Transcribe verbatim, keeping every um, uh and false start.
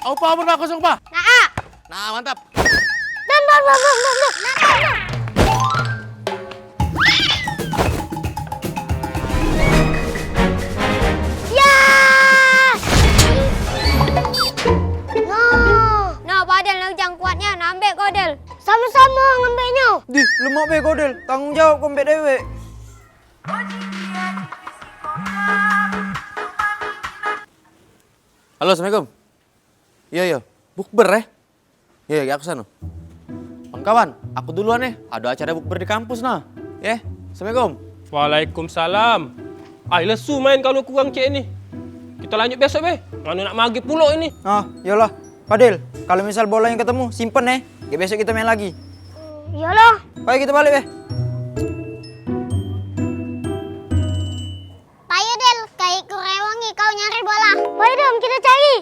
Opa, opa, opa, kosong, opa. Nah, ah. Nah, mantap. Dan, dan, dan, dan, dan, dan. Nah, nah, nah. Ya. Nah. Nah, Padel, nak jang kuatnya, nak ambek kau, Del. Sama-sama ngambeknyo. Dih, lemak be kau, Del. Tanggung jawab kau ambek dewek. Halo, assalamualaikum. Iyo, iyo. Bukber, eh? Iyo, iyo, aku sano. Kawan-kawan, aku duluan, eh. Ado acara bukber di kampus, nah. Ye, assalamualaikum. Waalaikumsalam. Ai, lesu main kalu kurang cek ni. Kito lanjut besok be. Nganu nak maghrib pulo ini. Ah, iyolah. Padel, kalu misal bolanyo ketemu, simpen, eh. Gek besok kito main lagi. Iyolah. Baik, kito balik be. Payo, Del, kayak ku rewangi kau nyari bola. Payo, Dom, kito cari.